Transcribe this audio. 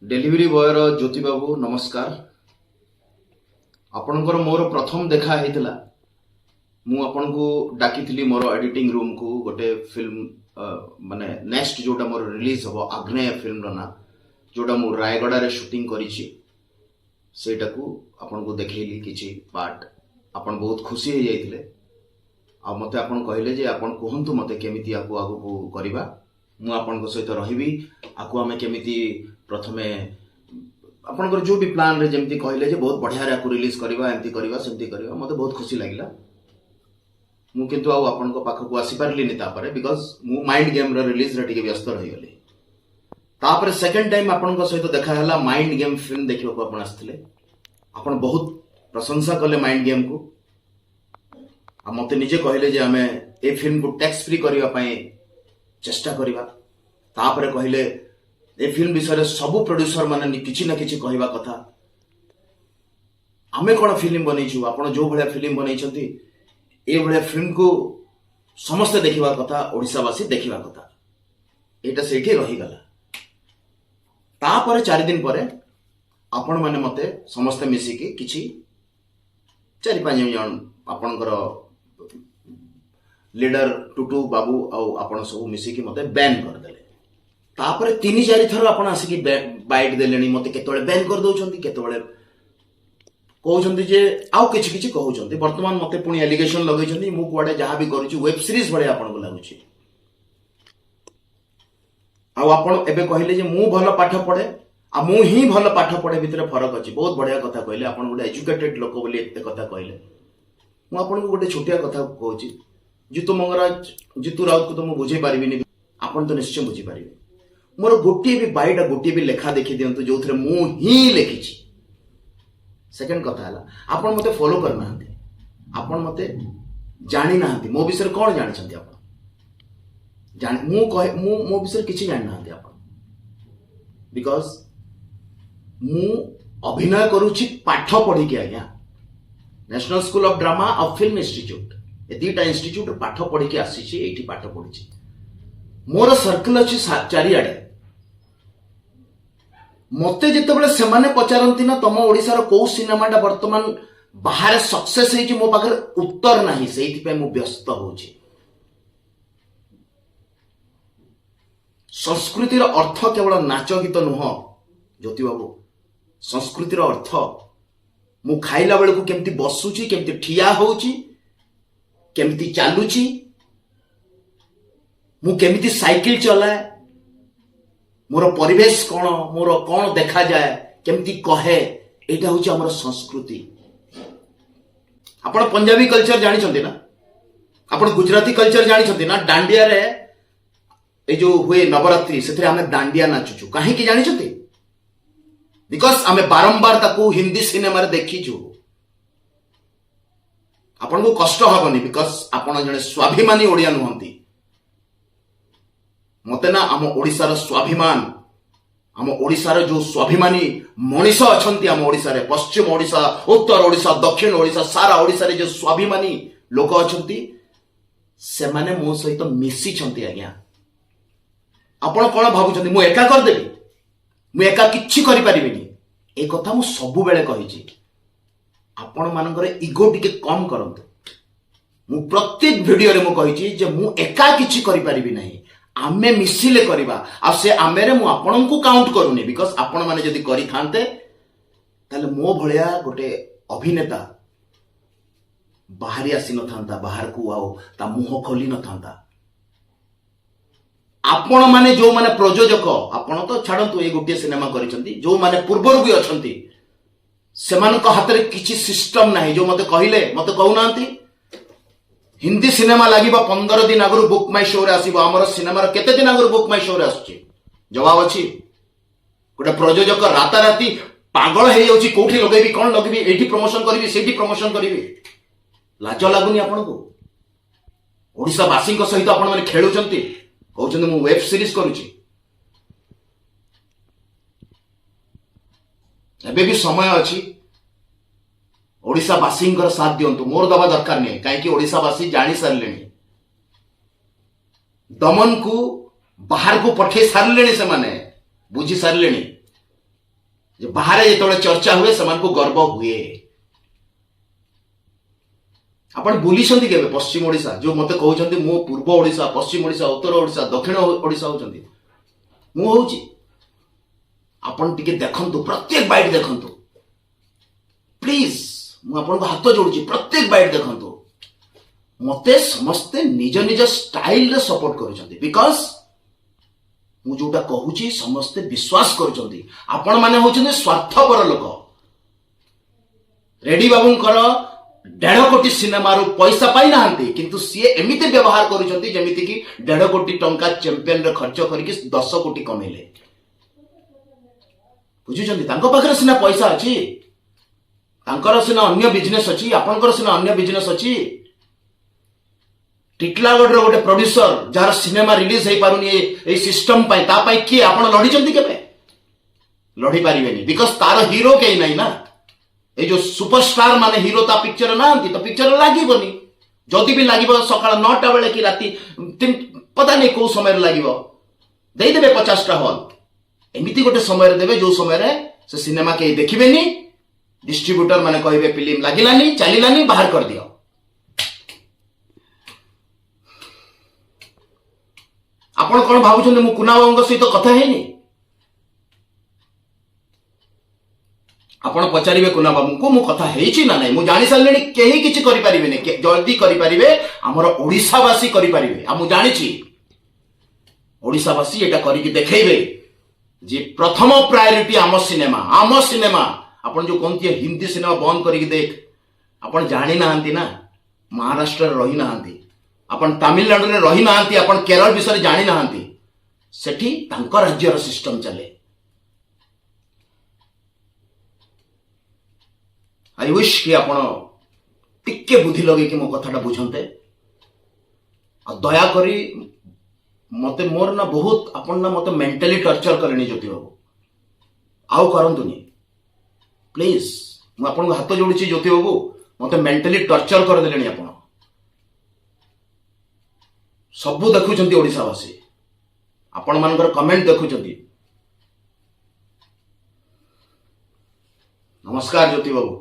Delivery ବୟର Jyoti ବାବୁ, ନମସ୍କାର। ଆପଣଙ୍କର ମୋର ପ୍ରଥମ ଦେଖା ହେଇଥିଲା, ମୁଁ ଆପଣଙ୍କୁ ଡାକିଥିଲି ମୋର ଏଡିଟିଂ ରୁମ୍କୁ। ଗୋଟେ ଫିଲ୍ମ, ମାନେ ନେକ୍ସଟ ଯୋଉଟା ମୋର ରିଲିଜ ହବ, ଆଗ୍ନେୟ ଫିଲ୍ମର ନାଁ, ଯୋଉଟା ମୁଁ ରାୟଗଡ଼ାରେ ସୁଟିଂ କରିଛି, ସେଇଟାକୁ ଆପଣଙ୍କୁ ଦେଖେଇଲି କିଛି ପାର୍ଟ। ଆପଣ ବହୁତ ଖୁସି ହେଇଯାଇଥିଲେ ଆଉ ମୋତେ ଆପଣ କହିଲେ ଯେ ଆପଣ କୁହନ୍ତୁ ମୋତେ କେମିତି ଆକୁ ଆଗକୁ କରିବା, ମୁଁ ଆପଣଙ୍କ ସହିତ ରହିବି। ଆକୁ ଆମେ କେମିତି ପ୍ରଥମେ ଆପଣଙ୍କର ଯୋଉ ବି ପ୍ଲାନ୍ରେ ଯେମିତି କହିଲେ ଯେ ବହୁତ ବଢ଼ିଆରେ ଆକୁ ରିଲିଜ୍ କରିବା, ଏମିତି କରିବା, ସେମିତି କରିବା, ମୋତେ ବହୁତ ଖୁସି ଲାଗିଲା। ମୁଁ କିନ୍ତୁ ଆଉ ଆପଣଙ୍କ ପାଖକୁ ଆସିପାରିଲିନି ତାପରେ, because ମୁଁ ମାଇଣ୍ଡ ଗେମ୍ର ରିଲିଜ୍ରେ ଟିକେ ବ୍ୟସ୍ତ ରହିଗଲି। ତାପରେ ସେକେଣ୍ଡ ଟାଇମ୍ ଆପଣଙ୍କ ସହିତ ଦେଖା ହେଲା, ମାଇଣ୍ଡ ଗେମ୍ ଫିଲ୍ମ ଦେଖିବାକୁ ଆପଣ ଆସିଥିଲେ। ଆପଣ ବହୁତ ପ୍ରଶଂସା କଲେ ମାଇଣ୍ଡ ଗେମ୍କୁ ଆଉ ମୋତେ ନିଜେ କହିଲେ ଯେ ଆମେ ଏ ଫିଲ୍ମକୁ ଟ୍ୟାକ୍ସ ଫ୍ରି କରିବା ପାଇଁ ଚେଷ୍ଟା କରିବା। ତାପରେ କହିଲେ ଏ ଫିଲ୍ମ ବିଷୟରେ ସବୁ ପ୍ରଡ୍ୟୁସର ମାନେ କିଛି ନା କିଛି କହିବା କଥା। ଆମେ କ'ଣ ଫିଲ୍ମ ବନେଇଛୁ, ଆପଣ ଯୋଉ ଭଳିଆ ଫିଲ୍ମ ବନେଇଛନ୍ତି, ଏଇଭଳିଆ ଫିଲ୍ମକୁ ସମସ୍ତେ ଦେଖିବା କଥା, ଓଡ଼ିଶାବାସୀ ଦେଖିବା କଥା। ଏଇଟା ସେଇଠି ରହିଗଲା। ତାପରେ 4 ଦିନ ପରେ ଆପଣମାନେ ମୋତେ ସମସ୍ତେ ମିଶିକି କିଛି 4-5 ଜଣ, ଆପଣଙ୍କର ଲିଡର ଟୁଟୁ ବାବୁ ଆଉ ଆପଣ ସବୁ ମିଶିକି ମୋତେ ବ୍ୟାନ୍ କରିଦେଲେ। ତାପରେ 3-4 ଥର ଆପଣ ଆସିକି ବାଇଟ୍ ଦେଲେଣି ମୋତେ। କେତେବେଳେ ବ୍ୟାନ୍ କରିଦେଉଛନ୍ତି, କେତେବେଳେ କହୁଛନ୍ତି ଯେ ଆଉ କିଛି କିଛି କହୁଛନ୍ତି। ବର୍ତ୍ତମାନ ମୋତେ ପୁଣି ଏଲିଗେସନ ଲଗେଇଛନ୍ତି, ମୁଁ କୁଆଡେ ଯାହା ବି କରୁଛି ୱେବ୍ ସିରିଜ ଭଳିଆ ଆପଣଙ୍କୁ ଲାଗୁଛି। ଆଉ ଆପଣ ଏବେ କହିଲେ ଯେ ମୁଁ ଭଲ ପାଠ ପଢେ ଆଉ ମୁଁ ହିଁ ଭଲ ପାଠ ପଢେ ଭିତରେ ଫରକ ଅଛି। ବହୁତ ବଢିଆ କଥା କହିଲେ ଆପଣ, ଗୋଟେ ଏଜୁକେଟେଡ ଲୋକ ବୋଲି ଏତେ କଥା କହିଲେ। ମୁଁ ଆପଣଙ୍କୁ ଗୋଟେ ଛୋଟିଆ କଥା କହୁଛି। ଜିତୁ ମଙ୍ଗରାଜ, ଜିତୁ ରାଉତକୁ ତ ମୁଁ ବୁଝେଇ ପାରିବିନି, ଆପଣ ତ ନିଶ୍ଚୟ ବୁଝିପାରିବେ। ମୋର ଗୋଟିଏ ବି ବାଇଟ୍, ଗୋଟିଏ ବି ଲେଖା ଦେଖି ଦିଅନ୍ତୁ ଯୋଉଥିରେ ମୁଁ ହିଁ ଲେଖିଛି। ସେକେଣ୍ଡ କଥା ହେଲା, ଆପଣ ମୋତେ ଫଲୋ କରିନାହାନ୍ତି, ଆପଣ ମୋତେ ଜାଣିନାହାନ୍ତି। ମୋ ବିଷୟରେ କ'ଣ ଜାଣିଛନ୍ତି ଆପଣ? ଜାଣି ମୁଁ କହେ, ମୁଁ ମୋ ବିଷୟରେ କିଛି ଜାଣିନାହାନ୍ତି ଆପଣ, because ମୁଁ ଅଭିନୟ କରୁଛି ପାଠ ପଢିକି ଆଜ୍ଞା। ନ୍ୟାସନାଲ ସ୍କୁଲ ଅଫ ଡ୍ରାମା ଆଉ ଫିଲ୍ମ ଇନଷ୍ଟିଚ୍ୟୁଟ, ଏ ଦିଟା ଇନଷ୍ଟିଚ୍ୟୁଟ ପାଠ ପଢିକି ଆସିଛି, ଏଇଠି ପାଠ ପଢିଛି। ମୋର ସର୍କଲ ଅଛି ଚାରିଆଡେ। ମତେ ଯେତେବେଳେ ସେମାନେ ପଚାରନ୍ତି ନା, ତମ ଓଡିଶାର କୋଉ ସିନେମାଟା ବର୍ତ୍ତମାନ ବାହାରେ ସକ୍ସେସ ହେଇଛି, ମୋ ପାଖରେ ଉତ୍ତର ନାହିଁ। ସେଇଥିପାଇଁ ମୁଁ ବ୍ୟସ୍ତ ହଉଛି। ସଂସ୍କୃତିର ଅର୍ଥ କେବଳ ନାଚ ଗୀତ ନୁହଁ ଜ୍ୟୋତି ବାବୁ। ସଂସ୍କୃତିର ଅର୍ଥ ମୁଁ ଖାଇଲା ବେଳକୁ କେମିତି ବସୁଛି, କେମିତି ଠିଆ ହଉଛି, କେମିତି ଚାଲୁଛି, ମୁଁ କେମିତି ସାଇକେଲ ଚଲାଏ, ମୋର ପରିବେଶ କଣ, ମୋର କଣ ଦେଖାଯାଏ, କେମିତି କହେ, ଏଇଟା ହଉଛି ଆମର ସଂସ୍କୃତି। ଆପଣ ପଞ୍ଜାବୀ କଲଚର ଜାଣିଛନ୍ତି ନା? ଆପଣ ଗୁଜରାତି କଲଚର ଜାଣିଛନ୍ତି ନା? ଦାଣ୍ଡିଆରେ ଏଇ ଯୋଉ ହୁଏ ନବରାତ୍ରି, ସେଥିରେ ଆମେ ଦାଣ୍ଡିଆ ନାଚୁଛୁ କାହିଁକି ଜାଣିଛନ୍ତି? Because ଆମେ ବାରମ୍ବାର ତାକୁ ହିନ୍ଦୀ ସିନେମାରେ ଦେଖିଛୁ। ଆପଣଙ୍କୁ କଷ୍ଟ ହବନି, because ଆପଣ ଜଣେ ସ୍ୱାଭିମାନୀ ଓଡ଼ିଆ ନୁହନ୍ତି। ମତେ ନା ଆମ ଓଡ଼ିଶାର ସ୍ୱାଭିମାନ, ଆମ ଓଡ଼ିଶାର ଯୋଉ ସ୍ୱାଭିମାନୀ ମଣିଷ ଅଛନ୍ତି ଆମ ଓଡ଼ିଶାରେ, ପଶ୍ଚିମ ଓଡ଼ିଶା, ଉତ୍ତର ଓଡ଼ିଶା, ଦକ୍ଷିଣ ଓଡ଼ିଶା, ସାରା ଓଡ଼ିଶାରେ ଯୋଉ ସ୍ୱାଭିମାନୀ ଲୋକ ଅଛନ୍ତି, ସେମାନେ ମୋ ସହିତ ମିଶିଛନ୍ତି ଆଜ୍ଞା। ଆପଣ କଣ ଭାବୁଛନ୍ତି, ମୁଁ ଏକା କରିଦେବି? ମୁଁ ଏକା କିଛି କରିପାରିବିନି। ଏ କଥା ମୁଁ ସବୁବେଳେ କହିଛି। ଆପଣମାନଙ୍କର ଇଗୋ ଟିକେ କମ୍ କରନ୍ତୁ। ମୁଁ ପ୍ରତ୍ୟେକ ଭିଡିଓରେ ମୁଁ କହିଛି ଯେ ମୁଁ ଏକା କିଛି କରିପାରିବି ନାହିଁ, ଆମେ ମିଶିଲେ କରିବା। ଆଉ ସେ ଆମେରେ ମୁଁ ଆପଣଙ୍କୁ କାଉଣ୍ଟ କରୁନି, because ଆପଣମାନେ ଯଦି କରିଥାନ୍ତେ ତାହେଲେ ମୋ ଭଳିଆ ଗୋଟେ ଅଭିନେତା ବାହାରି ଆସିନଥାନ୍ତା ବାହାରକୁ ଆଉ ତା ମୁହଁ ଖୋଲି ନଥାନ୍ତା। ଆପଣମାନେ ଯୋଉମାନେ ପ୍ରଯୋଜକ, ଆପଣ ତ ଛାଡନ୍ତୁ, ଏଇ ଗୋଟିଏ ସିନେମା କରିଛନ୍ତି, ଯୋଉମାନେ ପୂର୍ବରୁ ବି ଅଛନ୍ତି, ସେମାନଙ୍କ ହାତରେ କିଛି ସିଷ୍ଟମ ନାହିଁ। ଯୋଉ ମତେ କହିଲେ, ମତେ କହୁନାହାନ୍ତି, ହିନ୍ଦୀ ସିନେମା ଲାଗିବ 15 ଦିନ ଆଗରୁ ବୁକ୍ ମାଇ ଶୋରେ ଆସିବ। ଆମର ସିନେମାର କେତେ ଦିନ ଆଗରୁ ବୁକ୍ ମାଇ ଶୋରେ ଆସୁଛି? ଜବାବ ଅଛି? ଗୋଟେ ପ୍ରଯୋଜକ ରାତାରାତି ପାଗଳ ହେଇଯାଉଛି, କୋଉଠି ଲଗେଇବି, କଣ ଲଗେଇବି, ଏଇଠି ପ୍ରମୋସନ କରିବି, ସେଇଠି ପ୍ରମୋସନ କରିବି। ଲାଜ ଲାଗୁନି ଆପଣଙ୍କୁ? ଓଡ଼ିଶାବାସୀଙ୍କ ସହିତ ଆପଣମାନେ ଖେଳୁଛନ୍ତି। କହୁଛନ୍ତି ମୁଁ ୱେବ୍ ସିରିଜ କରୁଛି। ଏବେ ବି ସମୟ ଅଛି, ଓଡ଼ିଶାବାସୀଙ୍କର ସାଥ ଦିଅନ୍ତୁ। ମୋର ଦବା ଦରକାର ନାହିଁ, କାହିଁକି ଓଡ଼ିଶାବାସୀ ଜାଣି ସାରିଲେଣି। ଦମନକୁ ବାହାରକୁ ପଠେଇ ସାରିଲେଣି, ସେମାନେ ବୁଝି ସାରିଲେଣି। ଯେ ବାହାରେ ଯେତେବେଳେ ଚର୍ଚ୍ଚା ହୁଏ ସେମାନଙ୍କୁ ଗର୍ବ ହୁଏ। ଆପଣ ବୁଲିଛନ୍ତି କେବେ ପଶ୍ଚିମ ଓଡ଼ିଶା? ଯୋଉ ମତେ କହୁଛନ୍ତି ମୁଁ ପୂର୍ବ ଓଡ଼ିଶା, ପଶ୍ଚିମ ଓଡ଼ିଶା, ଉତ୍ତର ଓଡ଼ିଶା, ଦକ୍ଷିଣ ଓଡ଼ିଶା ହଉଛନ୍ତି, ମୁଁ ହଉଛି। ଆପଣ ଟିକେ ଦେଖନ୍ତୁ, ପ୍ରତ୍ୟେକ ବାଇଟ୍ ଦେଖନ୍ତୁ ପ୍ଲିଜ। ମୁଁ ଆପଣଙ୍କୁ ହାତ ଯୋଡୁଛି, ପ୍ରତ୍ୟେକ ବାଇଟ୍ ଦେଖନ୍ତୁ। ମତେ ସମସ୍ତେ ନିଜ ନିଜ ଷ୍ଟାଇଲରେ ସପୋର୍ଟ କରୁଛନ୍ତି, because ମୁଁ ଯୋଉଟା କହୁଛି ସମସ୍ତେ ବିଶ୍ୱାସ କରୁଛନ୍ତି। ଆପଣମାନେ ହଉଛନ୍ତି ସ୍ୱାର୍ଥପର ଲୋକ। ରେଡି ବାବୁଙ୍କର 1.5 କୋଟି ସିନେମାରୁ ପଇସା ପାଇନାହାନ୍ତି, କିନ୍ତୁ ସିଏ ଏମିତି ବ୍ୟବହାର କରୁଛନ୍ତି ଯେମିତିକି 1.5 କୋଟି ଟଙ୍କା ଚାମ୍ପିୟନରେ ଖର୍ଚ୍ଚ କରିକି 10 କୋଟି କମେଇଲେ। ବୁଝୁଛନ୍ତି? ତାଙ୍କ ପାଖରେ ସିନା ପଇସା ଅଛି, ତାଙ୍କର ସିନା ଅନ୍ୟ ବିଜନେସ୍ ଅଛି, ଆପଣଙ୍କର ସିନା ଅନ୍ୟ ବିଜନେସ୍ ଅଛି। ଟିଟଲାଗଡ଼ର ଗୋଟେ ପ୍ରଡ୍ୟୁସର ଯାହାର ସିନେମା ରିଲିଜ ହେଇପାରୁନି ଏଇ ସିଷ୍ଟମ ପାଇଁ, ତା ପାଇଁ କିଏ ଆପଣ ଲଢିଛନ୍ତି କେବେ? ଲଢି ପାରିବେନି, because ତାର ହିରୋ କେହି ନାହିଁ ନା। ଏଇ ଯୋଉ ସୁପରଷ୍ଟାର ମାନେ ହିରୋ ତା ପିକ୍ଚର ନାହାନ୍ତି, ତ ପିକ୍ଚର ଲାଗିବନି। ଯଦି ବି ଲାଗିବ ସକାଳ 9ଟା ବେଳେ କି ରାତି 3, ପତା ନେଇ କୋଉ ସମୟରେ ଲାଗିବ। ଦେଇଦେବେ 50ଟା ହଲ୍, ଏମିତି ଗୋଟେ ସମୟରେ ଦେବେ ଯୋଉ ସମୟରେ ସେ ସିନେମା କେହି ଦେଖିବେନି। ଡିଷ୍ଟ୍ରିବ୍ୟୁଟର ମାନେ କହିବେ ଫିଲ୍ମ ଲାଗିଲାନି, ଚାଲିଲାନି, ବାହାର କରିଦିଅ। ଆପଣ କଣ ଭାବୁଛନ୍ତି ମୁଁ କୁନା ବାବୁଙ୍କ ସହିତ କଥା ହେଇନି? ଆପଣ ପଚାରିବେ କୁନା ବାବୁଙ୍କୁ ମୁଁ କଥା ହେଇଛି ନା ନାଇଁ। ମୁଁ ଜାଣି ସାରିଲିଣି କେହି କିଛି କରିପାରିବେନି। ଯଦି କରିପାରିବେ ଆମର ଓଡ଼ିଶାବାସୀ କରିପାରିବେ। ଆଉ ମୁଁ ଜାଣିଛି ଓଡ଼ିଶାବାସୀ ଏଇଟା କରିକି ଦେଖେଇବେ ଯେ ପ୍ରଥମ ପ୍ରାୟୋରିଟି ଆମ ସିନେମା, ଆମ ସିନେମା। ଆପଣ ଯୋଉ କହନ୍ତି ହିନ୍ଦୀ ସିନେମା ବନ୍ଦ କରିକି ଦେଖ, ଆପଣ ଜାଣିନାହାନ୍ତି ନା, ମହାରାଷ୍ଟ୍ରରେ ରହିନାହାନ୍ତି, ଆପଣ ତାମିଲନାଡୁରେ ରହିନାହାନ୍ତି, ଆପଣ କେରଳ ବିଷୟରେ ଜାଣିନାହାନ୍ତି। ସେଠି ତାଙ୍କ ରାଜ୍ୟର ସିଷ୍ଟମ ଚାଲେ। I wish କି ଆପଣ ଟିକେ ବୁଦ୍ଧି ଲଗେଇକି ମୋ କଥାଟା ବୁଝନ୍ତେ। ଆଉ ଦୟାକରି ମତେ ମୋର ନା ବହୁତ ଆପଣ ନା ମତେ ମେଣ୍ଟାଲି ଟର୍ଚର କଲେଣି ଜ୍ୟୋତି ବାବୁ, ଆଉ କରନ୍ତୁନି ପ୍ଲିଜ। ମୁଁ ଆପଣଙ୍କୁ ହାତ ଯୋଡୁଛି ଜ୍ୟୋତି ବାବୁ, ମତେ ମେଣ୍ଟାଲି ଟର୍ଚର କରିଦେଲେଣି ଆପଣ। ସବୁ ଦେଖୁଛନ୍ତି ଓଡ଼ିଶାବାସୀ, ଆପଣମାନଙ୍କର କମେଣ୍ଟ ଦେଖୁଛନ୍ତି। ନମସ୍କାର ଜ୍ୟୋତି ବାବୁ।